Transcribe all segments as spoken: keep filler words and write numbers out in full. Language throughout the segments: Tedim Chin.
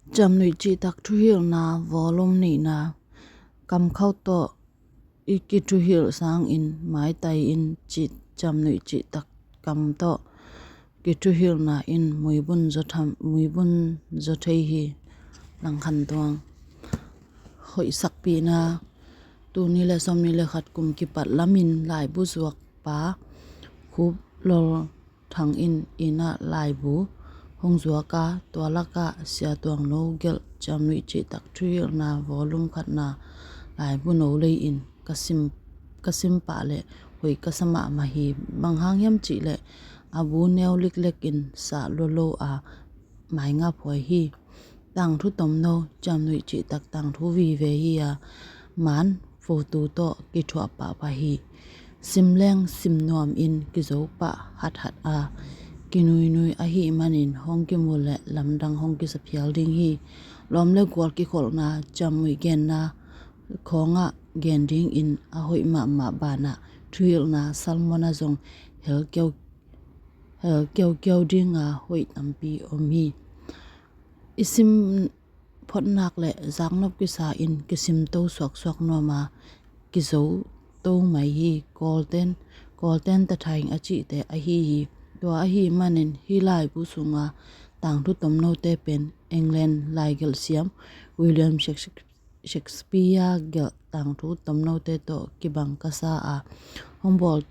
Ciamnuih cihtak thuhilhna volume nihna. Kamkhauh tawh i kithuhilh sangin maitai in cih ciamnuih cihtak kam tawh kithuhilhna in muibun zaw tham, muibun zaw thei hi. Langkhan tuang. Hoih sakpihna. Tul nih le sawmnih le khat kum kipat lamin laibu zuakpa Khup Lol Thang in inn ah laibu hong zuak a, tua lakah Sia Tuang No gelh Ciamnuih cihtak thuhilhna volume khatna laibu no lei in ka sim, ka sim pah leh hoih ka sa mahmah hi. Bang hang hiam cih leh a bu neu liklek in sah lualo a, maingap huai hi. Tangthu tomno, ciamnuih cihtak tangthu vive hi a, man fotu tawh kithuah pahpah hi. Sim leng sim nuam in kizo pah hathat a, kinuinui ahih manin hong kimu leh lamdang hong kisa phial ding hi. Lawm le gual kikholhna, ciamnuih genna khawngah gen dingin a hoih mahmah banah thuhilhna sermon ah zong hel keu, hel keukeu dinga hoih tampi om hi. I sim photnak le zaknop kisa in kisimto suaksuak nuam a, kizoto mai hi. Kawlten, Kawlten tathaing a cihte ahi hi. Tua ahih manin hih laibu sunga tangthu tomnote pen England laigelh siam William Shakespeare Shakespeare gelh tangthu tomnote tawh kibang ka sa a, hong bawl,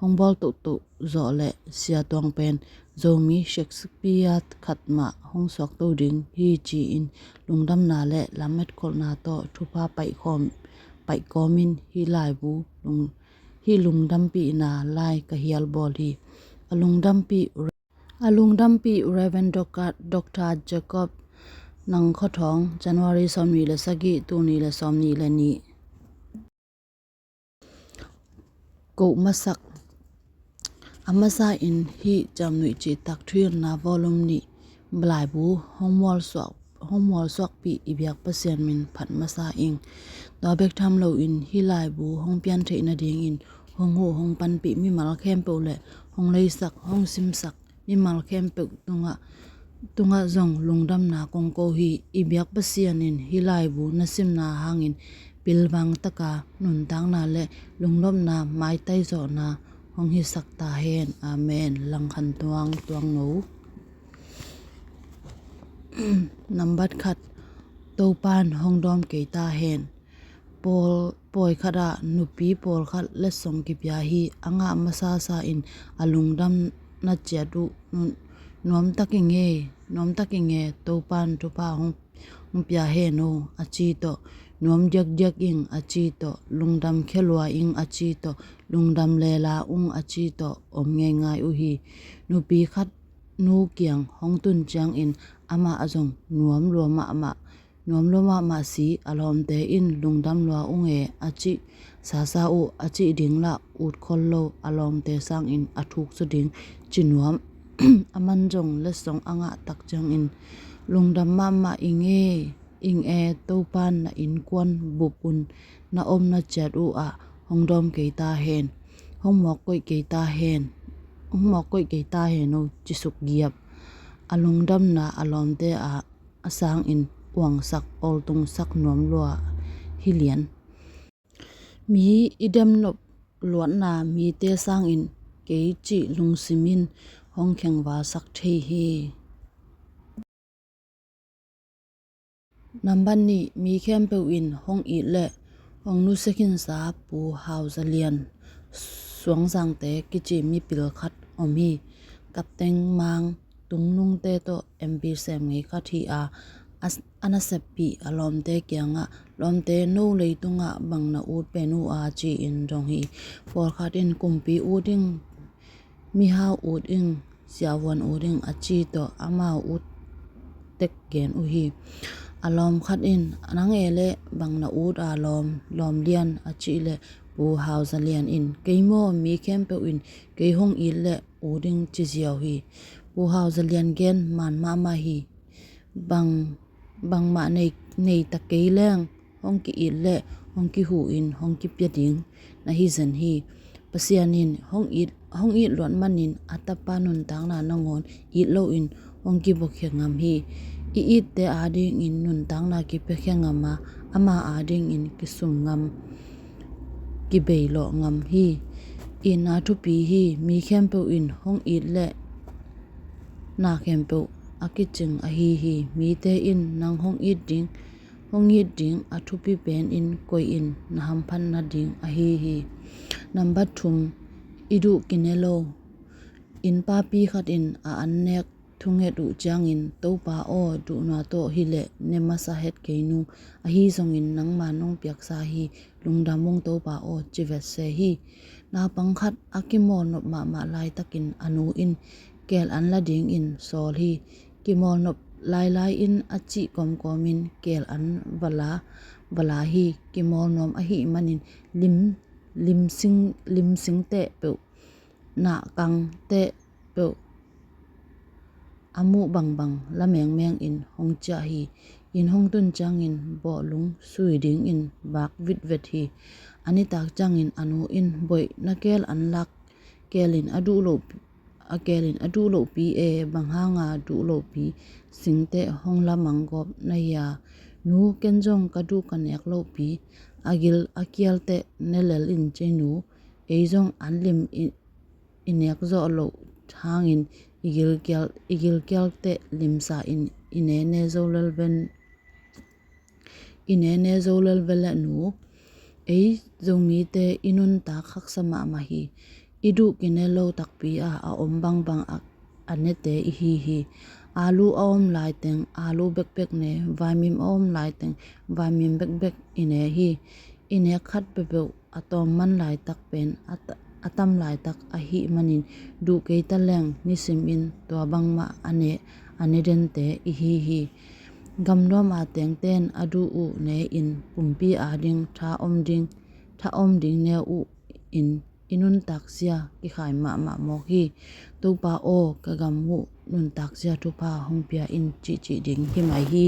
hong bawl tohtoh zawh leh Sia Tuang pen Zomi Shakespeare khat mah hong suakto ding hi ci-in lungdamna le lamet kholhna tawh thupha paihkhawm, paihkawmin hih laibu lung, hih lungdampihna lai ka hial bawl hi. A lungdampih A lungdampih Reverend Doctor, Doctor Jacob Nang Khaw Thawng, January sawmnih le sagih, tul nih le sawmnih le nih. Koh masak. A masa in hih ciamnuih cihtak thuhilhna volume nih laibu hong mualsuak, hong mualsuakpih i biak Pasian min phat masa ing. Tua bek tham loin hih laibu hong pian theih nadingin hong huh hong panpih mimal khempeuh le hong leisak hong simsak mimal khempeuh tungah, tungah zong lungdamna kong ko hi. I biak Pasian in hih laibu na simna hangin pilvang taka nuntakna le lunglawmhna maitai zawhna hong hisak ta hen. Amen. Langkhan tuang, tuang no. Nambat khat, Topan hong dawm kei ta hen. Pawl, pawi khatah nupi pawlkhat letsong kipia hi. A ngah masasa in a lungdam na ciat uh, nu-, nuamtak i nge, nuamtak i nge, Topan thupha hong, hong pia hen o, a ci tawh, nuam diakdiak ing, a ci tawh, lungdam khelua ing, a ci tawh, lungdam lela ung, a ci tawh om ngeingai uh hi. Nupi khat nu kiang hong tun ciangin amah a zong nuam lua mahmah, nuam lua mahmah si. A lawmte in lungdam lua ung e a cih sasa uh, a cih ding lah ut khol lo, a lawmte sangin a thuk zaw ding ci nuam. A man zong letsong a ngah tak ciangin lungdam mahmah ing e, ing e, Topan na innkuan bup un na om na ciat uh ah hong dawm kei ta hen, hong mawk koih kei ta hen, hong mawk koih kei ta hen o, ci suk giap. A lungdamna a lawmte ah a sangin uangsak, oltungsak nuam lua hi lian. Mi i demnop luatna mite sangin kei cih lungsim in hong khengvalsak thei hi. Nambat nih, mi khempeuh in hong it leh hong nusia khinsa Pu Hau Za Lian, Suangzangte kici mipil khat om hi. Kapteng Mang Tungnungte tawh M P sem ngei khat hi a, a, a naseppih a lawmte kiangah, lawmte, no leitungah bang na ut pen uh a, ci-in dong hi. Pawlkhat in kumpi ut ing, mihau ut ing, siavuan ut ing a ci tawh amau ut tek gen uh hi. A lawm khat in, nang e leh bang na ut a lawm, lawm lian, a cih leh Pu Hau Za Lian in, kei maw, mi khempeuh in kei hong it leh ut ing ci ziau hi. Pu Hau Za Lian gen man mahmah hi. Bang, bangmah nei, nei ta kei leng hong ki-it leh hong kihuh in hong kipia ding na hi zen hi. Pasian in hong it, hong it luat manin a tapa nuntakna nangawn it loin hong kibuakhia ngam hi. I itte adingin nuntakna kipiakhia ngam a, ama adingin kisum ngam, kibeilawh ngam hi. Itna thupi hi. Mi khempeuh in hong it leh na khempeuh a kicing ahi hi. Mite in nang hong it ding, hong it ding a thupi pen in koih in, na hamphat nading ahi hi. Nambat thum, i duh kine lo. Innpapi khat in a annek thunget uh ciangin, Topa aw, duhna tawh hileh ne masa het kei nung, ahi zongin nangma nong piaksa hi, lungdam ung Topa aw, ci vet se hi. Naupang khat a kimawlnop mahmah laitakin a nu in keel an la dingin sawl hi. Kimawlnop lailai in a cih kawmkawmin keel an va la, va la hi. Kimawlnuam ahih manin lim, limsing, limsing teh peuh, nahkang teh peuh a muh bangbang la mengmeng in hong ciah hi. Inn hong tun ciangin bawhlung sui dingin vak vitvet hi. A nitak ciangin a nu in, Boih, na keel an lak, keel in a duh loh, a keel in a duh lohpi e, bang hanga duh lohpi singteh hong la manggawp na hia? Nu, ken zong ka duh ka nek lohpi a gil a kial teh ne lel in ci nu. Ei zong an lim i, i nek zawh loh hangin i gilkial, i gilkial teh limsa in i ne ne zo lel ven, i ne ne zo lel ve leh nu. Ei Zomite i nuntak haksa mahmah hi. I duh kine lo takpi a, a om bangbang a, a nete i hi hi. Alu a om laiteng alu bekbek ne, vaimim a om laiteng vaimim bekbek i ne hi. I nek khat peuhpeuh a tawm man laitak pen a ta-, a tam laitak ahih manin duh kei ta leng nisimin tua bangmah a ne, a ne dente i hi hi. Gamnuam a tengten a duh uh ne in pumpi ading tha om ding, tha om ding ne uh in i nuntak zia kikhai mahmah mawk hi. Topa aw, ka gam uh nuntak zia thupha hong pia in cihcih ding hi mai hi.